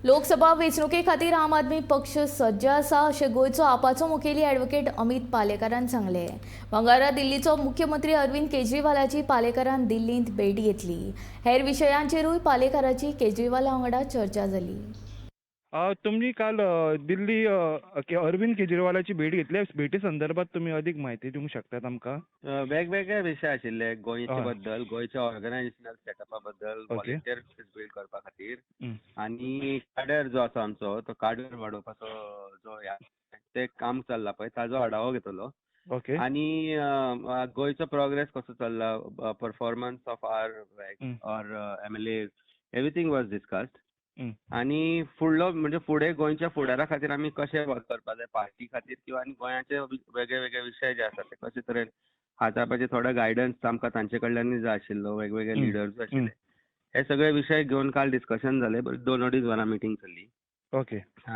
लोकसभा वेंचणुके खातीर आम आदमी पक्ष सज्ज आसा अशें गोंयचो आपाचो मुखेली ॲडव्होकेट अमित पालेकारान सांगलें. मंगळारा दिल्लीचो मुख्यमंत्री अरविंद केजरीवालाची पालेकारान दिल्लींत भेट घेतली. हेर विशयांचेरूय पालेकाराची केजरीवाला वांगडा चर्चा जाली. तुमी काल दिल्ली अरविंद केजरीवालाची भेट घेतली. भेटी संदर्भात तुमी अदीक म्हायती दिवंक शकतात आमकां? वेगवेगळे विशय आशिल्ले गोंयचे बद्दल, गोंयच्या ऑर्गनायझेशनल सेटअपा बद्दल, व्हॉलंटियर बिल्ड करपा खातीर आनी काडर जो आसा आमचो तो काडर वाडोवपाचो जो ह्या ते काम चल्ला पळय ताजो आढावो घेतलो. आनी गोंयचो प्रोग्रेस कसो चल्ला, performance of our or MLA, everything was discussed. आनी फुडलो म्हणजे फुडें गोंयच्या फुडारा खातीर आमी कशें वर्क करपा जाय पार्टी खातीर किंवा आनी गोंयाचे वेगळे वेगळे विशय जे आसात ते कशे तरेन हाताळपाचे थोडो गायडन्स आमकां तांचे कडल्यानूय जाय आशिल्लो, वेगवेगळे लिडर्स आशिल्ले. हे सगळे विशय घेवन काल डिस्कशन जालें. 2-2.5 वरां मिटींग चल्ली.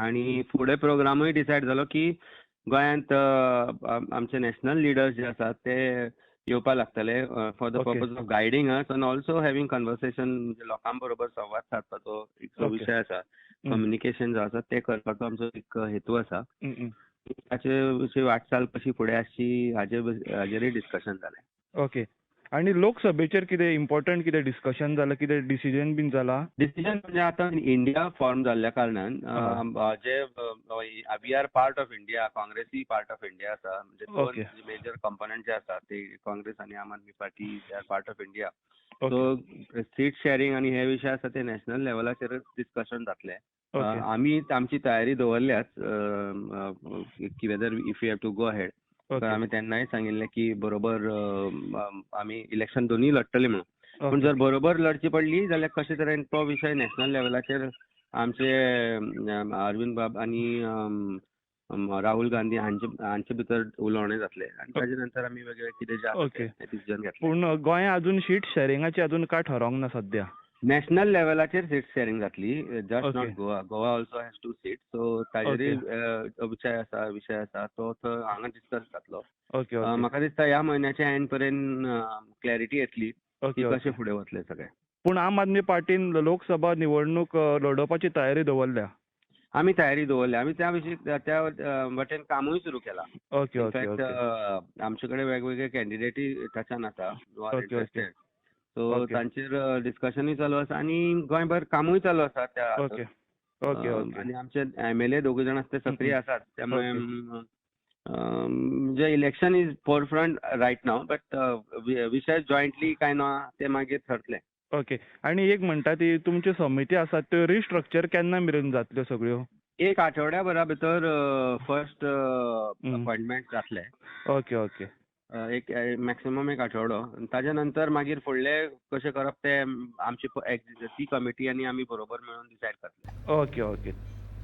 आनी फुडें प्रोग्रामूय डिसायड जालो की गोंयांत आमचे नॅशनल लिडर्स जे आसात ते येवपा लागतले for the purpose of guiding us and also having conversation, म्हणजे लोकां बरोबर संवाद सादपाचो एक जो विशय आसा, कम्युनिकेशन जो आसा ते करपाचो आमचो एक हेतू आसा. ताचे विशीं वाटचाल कशी फुडें आसची हाजेरूय डिस्कशन जालें. ओके. आनी लोकसभेचेर कितें इम्पॉर्टंट कितें डिस्कशन जालां, कितें डिसिजन बीन जाला? डिसिजन म्हणजे आतां इंडिया फॉर्म जाल्ल्या कारणान जे we are part of India, काँग्रेसूय part of India आसा, म्हणजे दोन मेजर कंपोनंट जे आसा ते काँग्रेस आनी आम Aadmi party, they are part of India. So seat sharing आनी हे विशय आसा ते नॅशनल लेवलाचेरच डिस्कशन जातलें. आमी आमची तयारी दवरल्याच की whether if you have to go ahead. आमी तेन्नाय सांगिल्लें की बरोबर आमी इलेक्शन दोनूय लढटले म्हणून, पूण जर बरोबर लढची पडली जाल्यार कशे तरेन तो विशय नॅशनल लेवलाचेर आमचे अरविंद बाब आनी राहुल गांधी हांचे भितर उलोवणें जातलें आनी ताजे नंतर आमी वेगळे कितें जें आसा तें डिसिजन घेतलें. पूण गोंया अजून सीट शेरिंगाची अजून काय ठरोवंक ना सद्या? नॅशनल लेवलाचेर सीट शेरिंग जातली, just not Goa. Goa also has 2 seat, so ताजेरूय विशय आसा तो हांगा डिस्कस जातलो. म्हाका दिसता ह्या म्हयन्याच्या एंड पर्यंत क्लॅरिटी येतली की कशें फुडें वतले सगळे. पूण आम आदमी पार्टीन लोकसभा निवडणूक लढोवपाची तयारी दवरल्या? आमी तयारी दवरल्या, आमी त्या विशीं त्या वटेन कामूय सुरू केलां. इनफॅक्ट आमचे कडेन वेगवेगळे कॅन्डिडेटूय ताच्यान आसा who are interested, so तांचेर डिस्कशनूय चालू आसा आनी गोंयभर कामूय चालू आसा त्या. आनी आमचे एमएलए दोगूय जाण आसा ते सक्रीय आसात, त्यामुळे म्हणजे election is forefront right now, but विशय जॉयंटली काय ना ते मागीर थरतले. ओके. आनी एक म्हणटा ती तुमच्यो समिती आसात त्यो रिस्ट्रक्चर केन्ना मेरेन जातल्यो सगळ्यो? एक आठवड्या भरा भितर फर्स्ट अपॉयंटमेंट जातले. Okay okay. एक मॅक्सिमम एक आठवडो, ताज्या नंतर मागीर फुडले कशें करप ते आमची ती कमिटी आनी आमी बरोबर मेळून डिसायड करतले. Okay okay.